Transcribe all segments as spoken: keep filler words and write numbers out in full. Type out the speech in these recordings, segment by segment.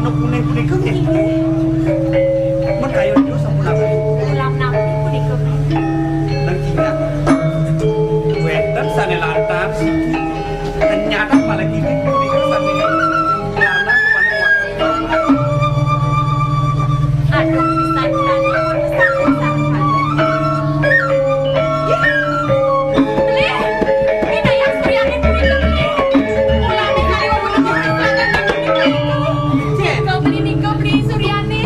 Kuning punika nggih. Inggih. Men kayun niku sampun ageng. Ulam napi punika? Nang ingat. Wénten sané lantar siki. Ternyata malah gini punika sané lanang. Aduh, pisan, pisan, pisan, pisan. Ih, Beli, ini yang Suryani punika, Beli. Mulane kali wong itu. Nika, Beli, nika, Beli Suryani.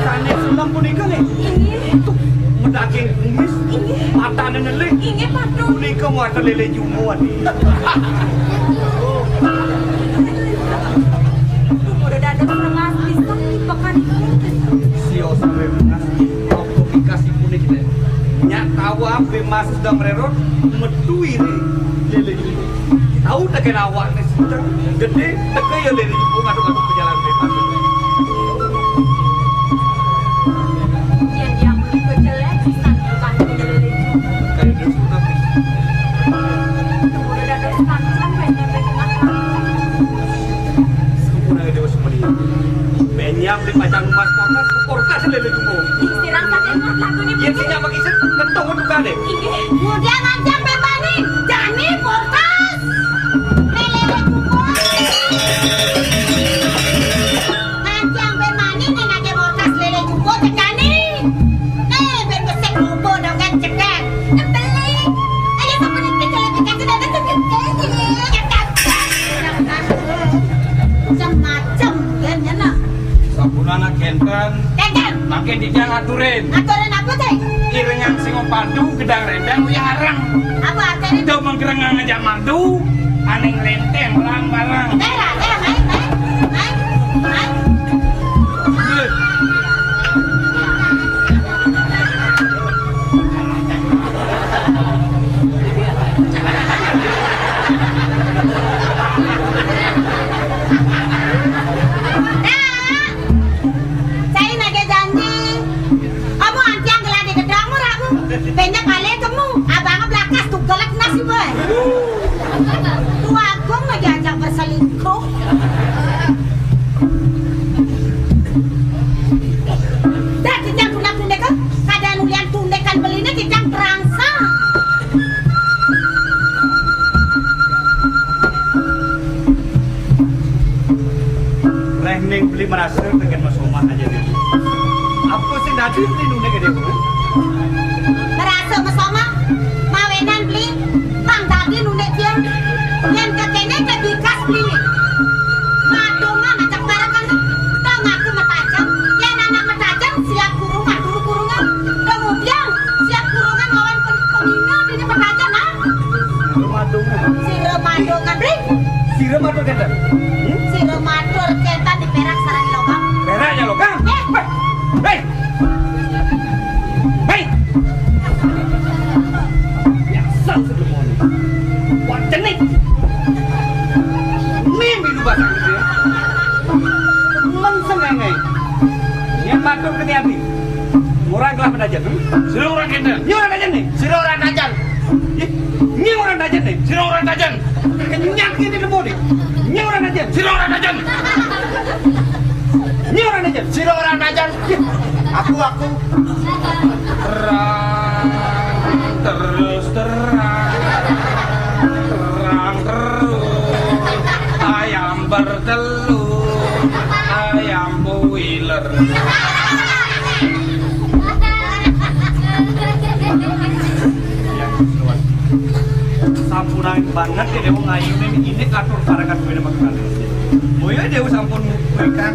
Sanes ulam punika nggih. Inggih. Tuh, medaging kumis, inggih, matane nelih. Inggih, Pak Dun. Punika muatan lele jumbo, adi. Udah dados rengas pisan tipekan iku. Sio sampai rengas. Apa pikasipune kita? Nyak tawa ape mas sedang mererot, metu iri lele jumbo. Tahu teken awakne sedang gede, teke ya lele jumbo ngaduk-ngaduk pejalan bebas. Yen yang punika jelek, pisan tukang punya lele jumbo. Kayak dia sudah. Tunggu dados pancen, pengen tengah. Sampun ae Dewa Sumedi. Benyam di pacang mas porkas, porkas lele jumbo. Ih, sirang saking mas lagu ni. Yen sing nyapa kisah, ketemu tukane. Inggih. Mudian ancang bebani, jani porkas. Lele jumbo. Ancang bebani, ngenake porkas lele jumbo, cekani. Eh, ben besek rupo dong kan cekak. Tebeli. Ayo, sampun iki celebrikan sudah ada cekak. Macam-macam kan ya, nak. Sampun anak kenten. Kenten. Mangke dijang aturin. Aturin apa, Cai? Iringan sing padu gedang rendang uyah arang. Apa artinya? Itu menggerengang aja madu, aning lenteng barang-barang. Eh, Raden, main, main, main, main. Cai nagih janji. Amu antiang gelade gedang murah, Bu. Banyak kali temu. Abang belakas tuh gelek nasi, boy. Tuagung lagi ajak berselingkuh. Dah, kijang tunak tundek ke, kadang ulian tundekan beline kijang terangsang. Reh ning beli merasa pengen masomah aja dia. Apa sih dadi beli nundek ke dia? Merasa masomah, mawenan beli, pang dadi nundek dia. Yang kekene ke bikas beli ni. Madongan ajak bareng kan. Tong aku metajem, yang anak metajem siap kurungan, turu kurungan. Kemudian siap kurungan lawan pen-, pemina dini metajem, ah. Madongan. Sira madongan, Bli. Sira matur kenten. Hmm? Sira matur kenten di perak sareng lobang. Peraknya lobang? Eh. Hei. Hei. Hei. Biasa sebelum ini. Wah, cenik. Mimpi lu basah gitu ya. Men sengenge. Yang matur kene ati. Ora gelah menajan, hmm? Sira ora kenten. Ini orang aja nih. Sira ora najan. Ih, ini orang aja nih. Sira ora najan. Kenyang ini nemu nih. Ini orang aja. Sira ora najan. Ini orang aja. Sira ora najan. Ih, aku, aku. Terang, terus terang. Terang terus. Ayam bertelur. Ayam boiler. Sampunang banget ya Dewa ngayune ini atur para kaduwene makane. Boya Dewa sampun memberikan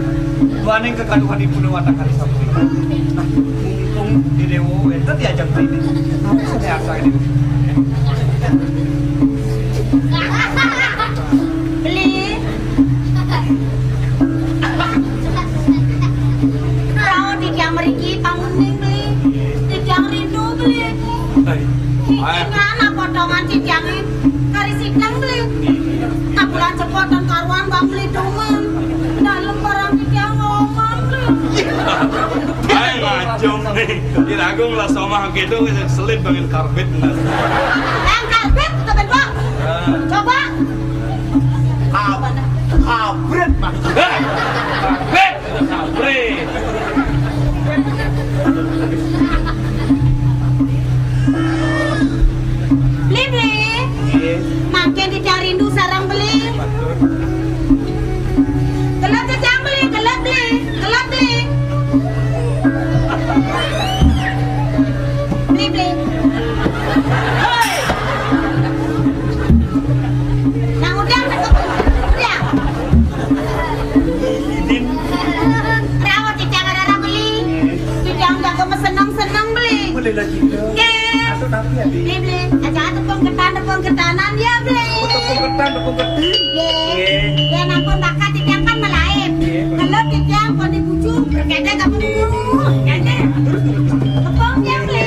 duaning kegaduhanipun watak kali sampun. Nah, mumpung di Dewa wenten diajak ini. Aku sene asa ini. Beli. Rauh titiang mriki panguning, Beli. Titiang rindu, Beli. Hai. Hai. Ingan apa potongan titiange kari sidang, Beli. Kabulan cepot dan karuan Bang Beli dongan. Dalem barang titiang ngomong, Beli. Hai, ngajum nih. Iragung lah somah gitu, selip bangin karbit, nah. Yang karbit, kebedok. Coba. Ab-, abrit, Mas. Abrit, abrit. Beli, beli. Iya. Makin dicari rindu sarang beli. Kelut cecang beli, kelut beli, kelut beli. Beli, beli. Nang udah, udah. Rawat cecang ada beli. Cecang jago seneng-seneng beli. Boleh lagi. Nggih. Atau tapi ya, Bi? Beli, beli. Aja tepung ketan, tepung ketanan ya, beli. Oh, tepung ketan, tepung ketan. Nggih. Nggih. Ya, ampun, bakat cecang kan melaib. Nggih. Kalau cecang kon dibujuk, berkece gak perlu. Kece. Tepung ya, beli.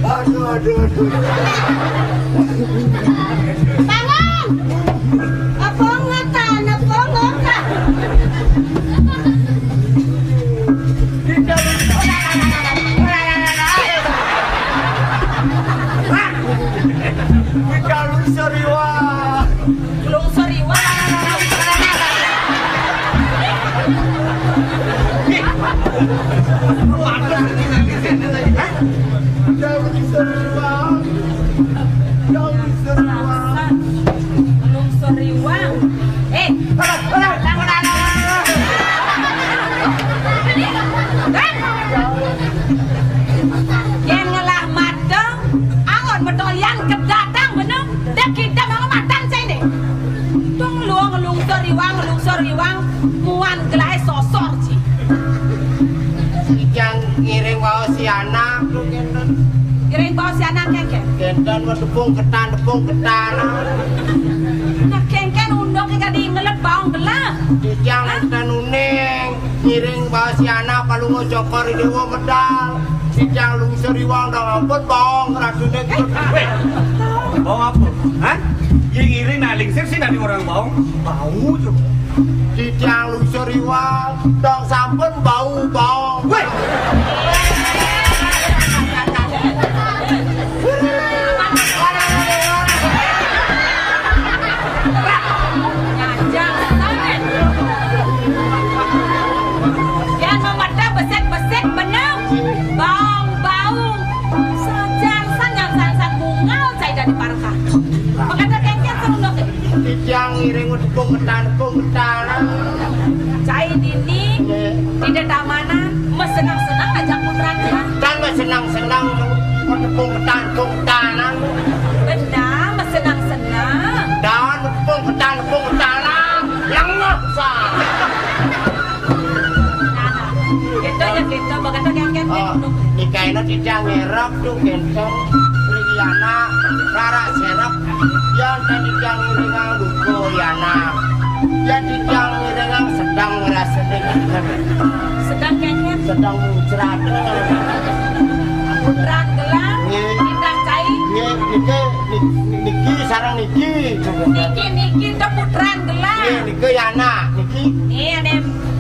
Aduh, aduh, aduh. Bangun! Apa ngata, apa ngata? Di jalur, di jalur seriwa. Lungsur iwak. Hah? Lungsur iwak. Lungsur iwak. Lungsur iwak. Eh, yen ngelah mata, angon metolian kedatang bener. Dek kita mau matan sini. Tung luang lungsur iwang, lungsur iwang, muan gelai sosor ci. Ijang ngiring bawa si anak. Ngiring bawa si anak kengken. Kenten mau tepung ketan, tepung ketan. Nah, kengken undok ke gadi ngelep baong gelah. Ijang enten uning. Ngiring bawa si anak palungo cokor di dewa medal. Sijang lungsur iwang dong ampun bong radune. Weh, bong apa? Hah? Ye ngiring nak lingsir sih dari orang bong. Bau coba. Sijang lungsur iwang dong sampun bau bong. Weh. Ketan, tepung ketan. Cai dini, nggih, di dedamanan, mesenang-senang aja putran gelah. Dan mesenang-senang, tepung ketan, tepung ketan. Benar, mesenang-senang. Dan tepung ketan, tepung ketan. Lengah, sa. Nah, nah. Gitu ya, gitu. Begitu, kan, kan, oh, gitu. Nikaina titiang ngerep tuh, gentong. Riana, rara serep. Yan titiang ngiringang duko, Yana. Yan titiang ngiringang sedang ngerasa sedang. Sedang kengket. Sedang muncrat. Putran gelah, nggih, indah cai. Nggih, niki, niki, niki sareng niki. Niki, niki, to putran gelah. Nggih, niki Yana, niki. Nih, ada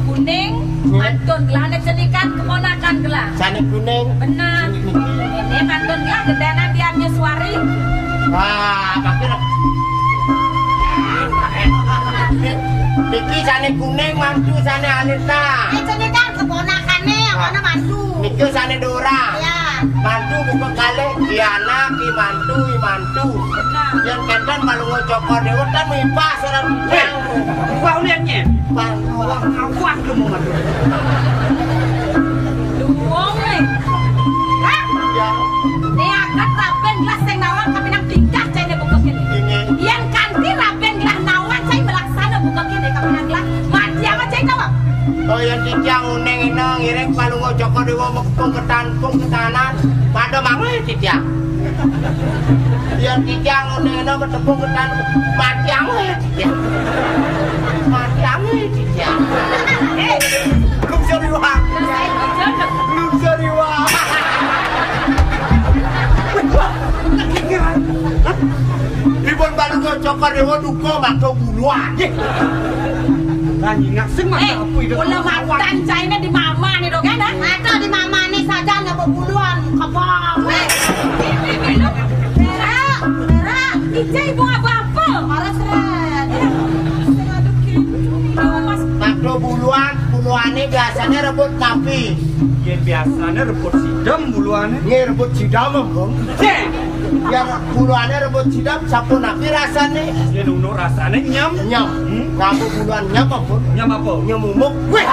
kuning, nggih, mantun gelah, ada cenikan keponakan gelah. Sane kuning. Benar. Niki. Ini mantun gelah, gedenan diamnya suari. Wah, makin. Niki sane kuning, mantu sane alit ta. Ini cenikan keponakane, yang mana mantu? Niki sane Dora. Ya. Mantu buka kalih, Diana, ki mantu, i mantu. Benar. Yang kenten malu ngocokor dewa, kan mimpas orang. Hei, wah, uliannya. Wah, wah, wah, lu mau mantu. Duwong, eh. Hah? Ya. Nek akat raben gelah sing nawang, tapi nang tingkah cai ne buka kene. Ini. Yang kanti raben gelah nawang, cai melaksana buka kene, tapi nang gelah mati apa cai nawang? Oh, yang titiang uning ina ngiring palungguh Joko Dewa mekepung ketan, pung ketanan. Pada manguh titiang. Yang titiang uning ina metepung ketan, mati anguh titiang. Mati anguh titiang. Eh, lungsur iwak. Lungsur iwak. Wih, wah, kekikiran. Hah? Dipun palungguh Joko Dewa duka makta buluan. Nggih. Lah nyingak sing mah. Eh, apa itu? Kula matan caine di mamane to, kan, ah? Ada di mamane saja nyapa buluan, kebang. Eh, ini, ini, ini. Berak, berak. Ije ibu apa-apa. Marah seret. Sing adep gitu. Mas. Makta buluan, buluane biasane rebut napi? Yen biasane rebut sidem buluane. Nggih, rebut sidem, Bung. Cek. Ya, buluane rebut sidem, sapunapi rasane? Yen ngono rasane nyem. Nyem. Hmm? Ngapa buluan nyem apa? Nyem apa? Nyem umuk. Weh.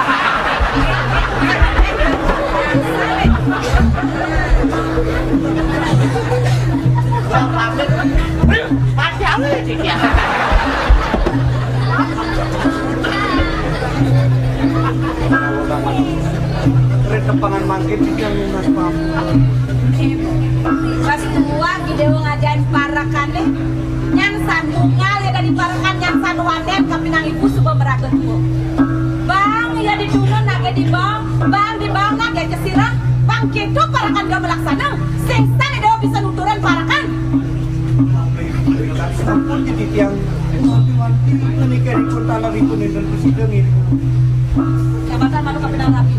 Wah, pamit. Padahal iki ya. Ri tepengan mangkin iki, Mas Pam. Pas tua, ide ngajain parekane. Nyan san tunggal ya dari parekan, nyan san wanen, kapinang ibu suba meraga tua. Bang, ya di dunun nage di bang, bang di bang nage kesirah, bang gitu parekan gak melaksana, sing san ide bisa nuturan parekan. Sampun jadi tiang wanti-wanti menikah di kota lagi pun enten presiden ini. Jabatan malu kapinang rapi.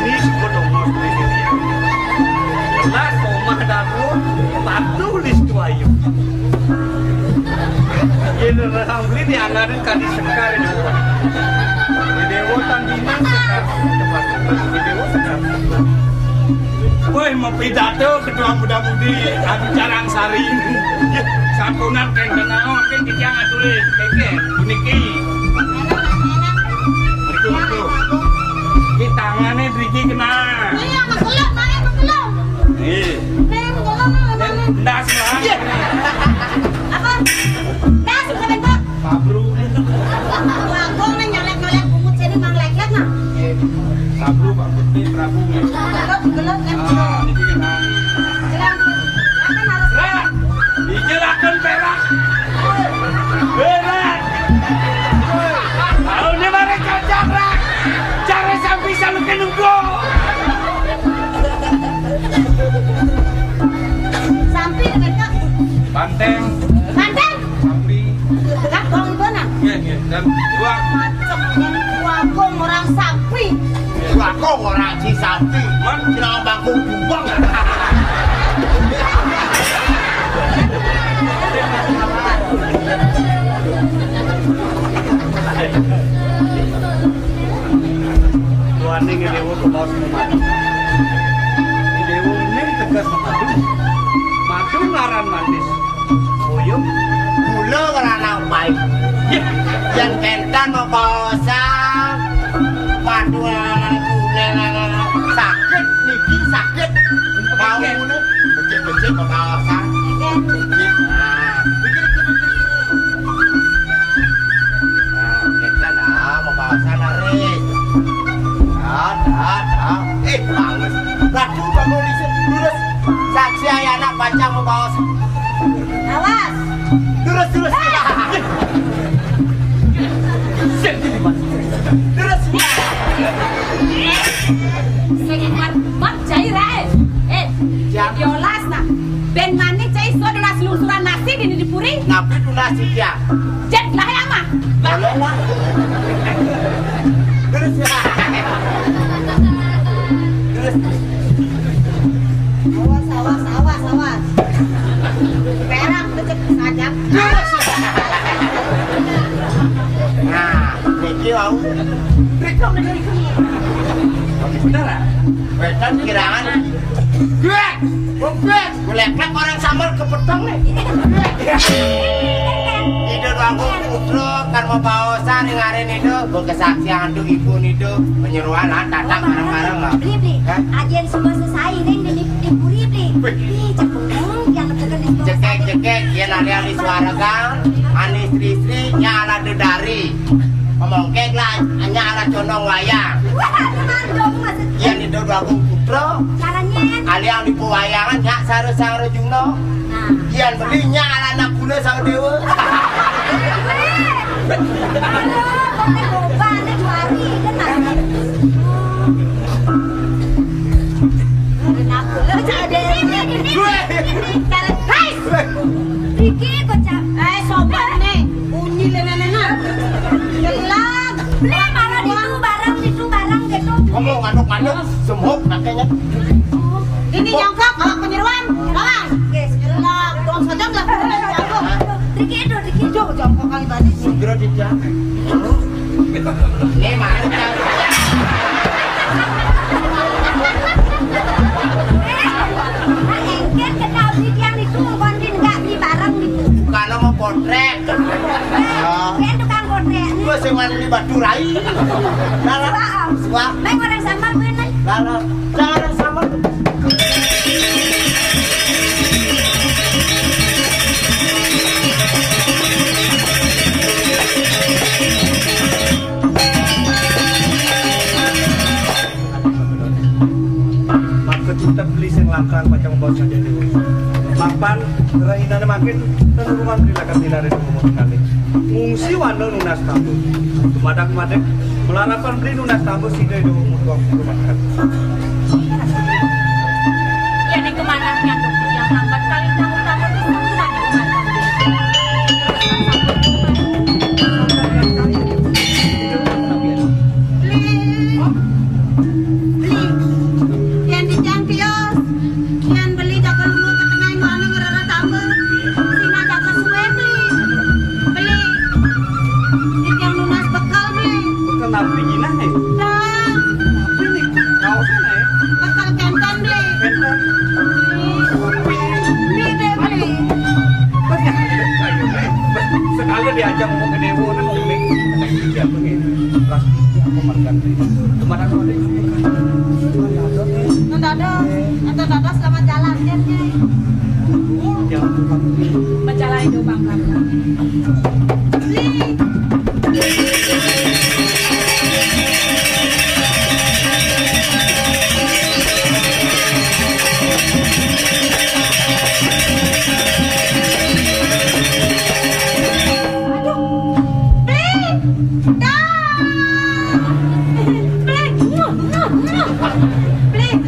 Ini sebut omong sendiri. Jelas omah dapur, patuh listu ayu. Yen rambli dianganin kadi sekar itu. Di Dewa Tandinan sekar. Di Dewa sekar. Woi, mau pidato ketua muda-mudi anu Carang Sari. Sampunan kenten naon, mungkin titiang aturi. Kengken, puniki. Betul, betul. Di tangannya driki kena. Iya, mengkelok, Pak, mengkelok. Iya. Nih, mengkelok, mengkelok. Ndas lah. Apa? Ndas, bukan tembak. Pabru. Wah, gua main nyolek-nyolek bungut sini, Mang Lek-Lek, nah. Pabru, Pak Putih, Prabu. Gelap, gelap, kan? Ah, ini kan. Gelap. Kan harus. Rak! Iki lakon perak. Perak. Aune mare cocok, Rak. Jangan sampai saluke nunggu. Sampi, Kak. Banteng. Banteng. Sampi. Kak, bawang ibu, nah. Nggih, nggih. Dan dua. Macam yang dua kong orang sampi. Dua kong orang si sampi. Man, kira bangku jumbang. Tuaning dewa kebaos memadu. Dewa ning tegas memadu. Madu ngaran manis. Uyum. Gula ngaran pait. Yén kénten mabaosan, madu ngaran kuning, ngaran sakit, niki sakit. Bau becik-becik mabaosan. Becik. Nah. Nah, kita dah mau bawa sana, Ri. Dah, dah, dah. Eh, bagus. Waduh, Bang Polisi, lurus. Saksi ayah anak pacang mau bawa. Awas. Lurus, lurus. Lurus. Sing kuat, Mat, cai rae. Eh, ya. Diolas nah. Ben manik cai sudah lungsuran nasi di, di puri. Napi tunas ya? Jet lah ya mah. Boleh lah. Terus ya. Terus. Awas, awas, awas, awas. Perak deket sajak. Nah, niki wau. Bener, ah? Wetan kirangan. Gue, gue, gue leklek orang sambal kepetong nih. Ida Agung Putra, Karma Baosan, ngarin itu, gue kesaksian tuh ibu itu, penyeruan lah, tatap bareng-bareng lah. Beli, beli. Hah? Ajen semua sesairing di, di puri, beli. Wih. Ih, cekung, yang ketekan di semua. Cekek, cekek, ya, nari-nari suara gang, anis istri-istri, nyala dedari. Ngomong kek lah, hanya ala condong wayang. Wah, teman dong maksudnya. Yén itu Agung Putra. Caranya. Aliang di pewayangan, nyak sare sang rejuna. Nah. Yén beli nyak ala anak kula sang dewa. Halo, boleh coba, ada juari, kan masih. Kenapa? Lo jadi. Hei! Iki kocak. Eh, sobat nih. Bunyi lena-lena. Jelas. Lah, malah itu barang, itu barang gitu. Ngomong nganuk-nganuk, semuk kakeknya. Ini nyongkok, kalau penyeruan, kalah. Yes. Jelas, dong saja nggak perlu nyongkok. Dikit, dikit. Jongkok kali balik. Segera dijawab. Ini mana? Nah, engken kena beli tiang itu, engkon din nggak beli barang gitu. Bukan mau potret. Potret? Ya. Dia tukang potret. Gua sing main di Batu Rai. Lara. Suah, Om. Suah. Main orang sama gue nih. Lara. Jangan orang sama. Maka kita beli sing langkang macam bos aja dulu. Mapan rahinané makin tenurunan beli lakat dinare dulu mau sekali. Ngungsi wanda nunas tamu. Kemadak-madak melarapan beli nunas tamu sida dulu mutuang rumah kan. Yén kemana nyandung yang lambat kali tamu-tamu bisa kemana kemana. Beli. Beli. Yén titiang tios. Yén beli jaga lunga ka tengahing wana ngrereh tamba. Sina jaga suwé beli. Beli. Titiang nunas bekel beli. Bekel napi jinah, eh? Nah. Napi nih? Kaosan, eh? Bekel kénten beli. Kénten. Beli. Beli deh beli. Beli. Ayo, eh. Sekali diajak mau ke Dewo, nih, mau beli. Ras apa makan? Kemana kau, Dek? Nanda, Nanda, selamat jalan, Nyai. Jalan, Bang. Menjalani dulu, Bang, Bang. Aduh. Bling. Dah. Bling. Bling.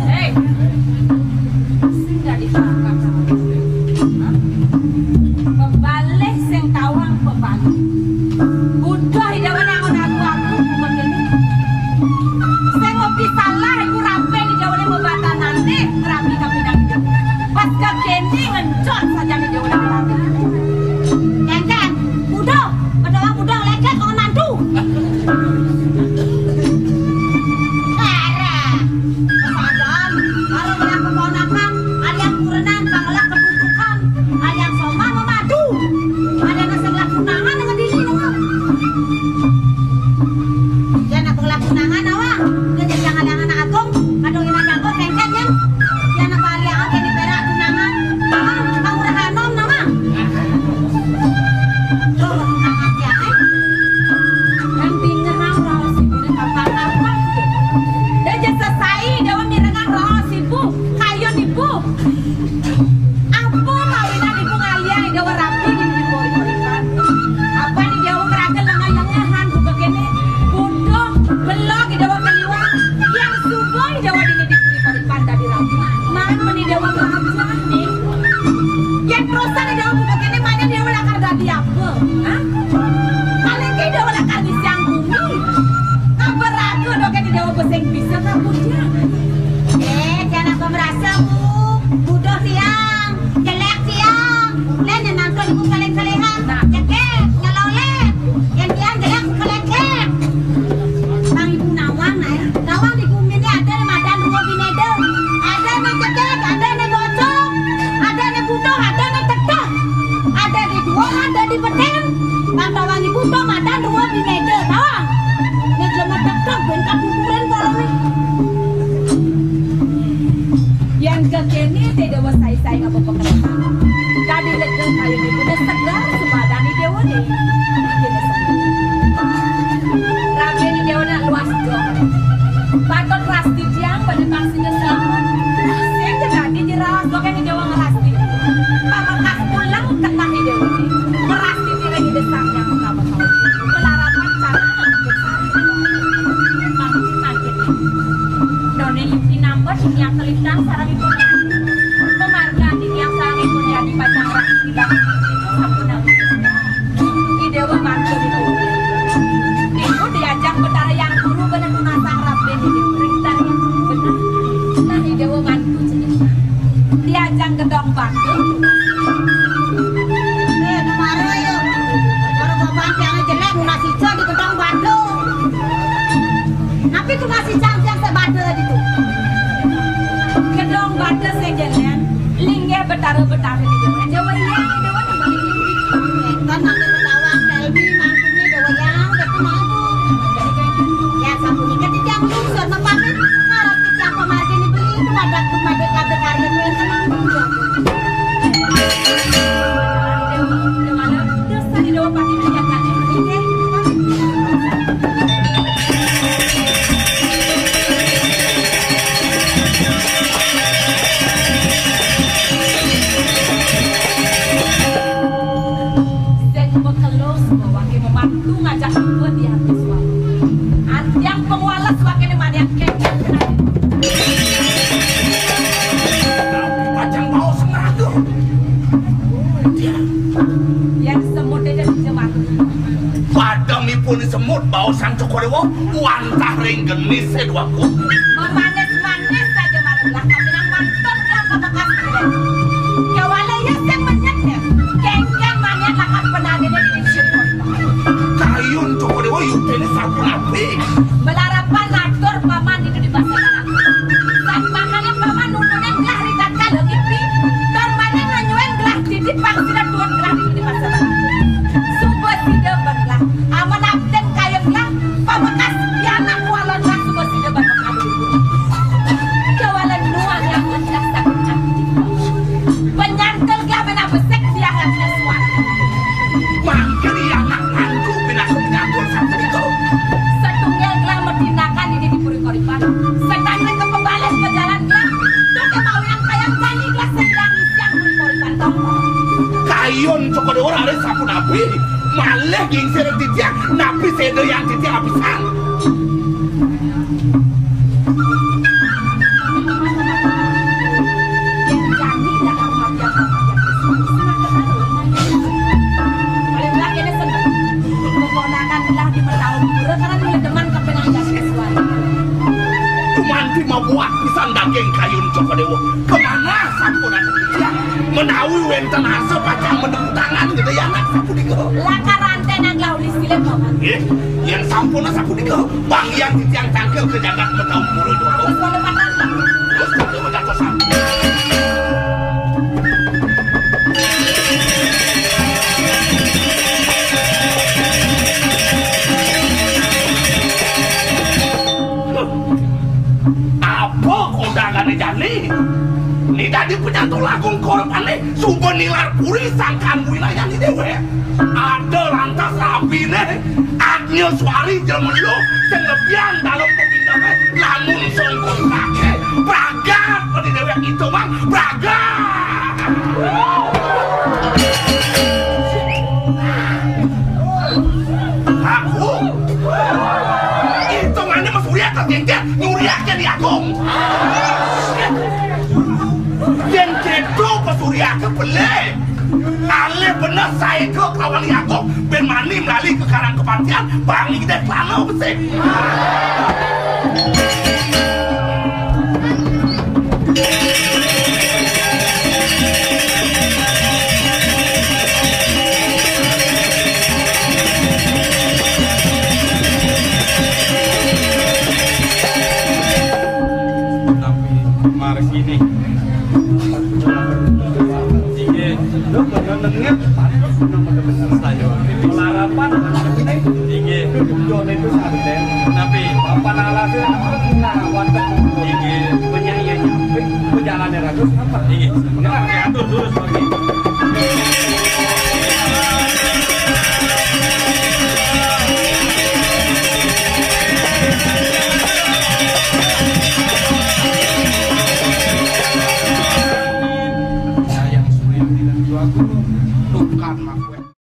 Hei. Sing dadi pelakar sama. Hah? Pebalih sing tawang pebalih. Udah idawane angon aku-aku bukan kene. Sing ngopi salah iku ramping idawane mebatan nanti. Ibu kaleng-kalengan, nah, cekek, nyeloleh, yang tiang jelek, kelecek. Bang Ibu nawang, nah, ya. Nawang di gumi ini ada yang madan dua bineda. Ada yang cekek, ada yang bocor, ada yang butuh, ada yang teteh. Ada di dua, ada di peteng. Bang Tawang Ibu tuh madan dua bineda, tawang. Ini jelema teteh, ben kabuburan kalau nih. Yang kekene te dewa sai-sai ngapa pekerjaan. Tadi lega kayu ni udah segar sebadan ni dewa ni. Rabi ni dewa nak luas dong. Patut pasti tiang pada maksudnya selamat. Sing tadi jerawat dong ni dewa ngerasti. Pamekas pulang kena ni dewa ni. Ngerasti tiang ni desang yang pertama kali. Melarapan cara Done yukti nambet yang kelintang sarang ibu. Pemarga titiang sarang ibu jadi pacang rah tidak sampun. Idewa bantu itu. Itu diajak Betara Yang Guru bener menasah rapi di rintan bener. Nah, idewa bantu cerita. Diajak gedong bantu. Eh, kemarin yuk. Baru bapak yang jelek, nasi hijau di gedong bantu. Tapi tuh masih cangkang sebada gitu. Gedong bada sejelan, linggih betara-betara di Jawa. Jawa iya, Jawa nembang ini. Kan nanti betawa, Helmi, mangkuknya Jawa yang, gitu mau. Ya, sampun ikat di jam lungsur, mepamit. Harus di jam pemargin dibeli, itu ada kepada kata karya gue yang tenang. Sing bekelus, bawa ke membantu ngajak gue di atas. Antiang pengualas wakene manian kengkeng. Pacang bau sengaja. Yang semut aja bisa mati. Padangipun semut bau sang Cokodewa wantah ring genis sedua kubu. Memanis-manis saja malah belah tapi nang mantun kelapa bekas gitu. Kewala ya sing menyet ya. Kengkeng manian lakap penadene di syukur. Kayun Cokodewa yuktene sampun api. Belarapan atur paman itu di pasar. Saat makanan paman nuntunan gelah ri tatkala ngipi. Tur maneh nganyuin gelah didi pang sida tuun gelah didi di pasar. Suba sida bergelah. Amun abden kaya gelah, pamekas pianak kuala gelah suba sida bergelah. Kawala nuan yang gelah sakit hati. Penyantel gelah benah besek siang hatinya suan. Mangkin iya anak mantu pinaka penyatur sapunika. Setunggal gelah mertinakan ini di Puri Koripan. Sedang ke pembalas berjalan gelah. Tuh ke mau yang kayang jani gelah sedang siang Puri Koripan tong. Kayun Cokodewa raris sapunapi, malih gingsir titiang, napi seda yang titiang apisan. Gumanti mabuat pisan daging kayun Cokodewa. Kemana sampunan titiang? Menawi wenten arsa pacang menepuk tangan gede anak sapunika. Lakar rantai nang gelah uli silih, Paman. Nggih, yen sampun sapunika, panggihan titiang tangkil ke jagat Betawi Pura. Terus pada patah. Terus pada patah. Apa kodangane jani? Ni dadi penyanto lagung korepane suba nilar puri sangkan wilayane dewek. Ada lantas rabine Agnya Suari jelema luh sing lebihan dalem pepindahe lamun songkon kake. Bragat pati dewek itu, Bang. Bragat. Aku. Hitungane Mas Surya kegengger, nyuriake di agung. Yen kedo pesuryake beli. Alih bener saedo kawan di agung, ben mani melali ke karang kepatian, bangi deh kelana besik. Inggih. Papan alasé apa? Nah, wadah. Inggih. Penyanyi nyampe, pejalannya ratus apa? Inggih. Nah, atur terus lagi. Nah, yang suwe yang tidak dua guru, tukan mah.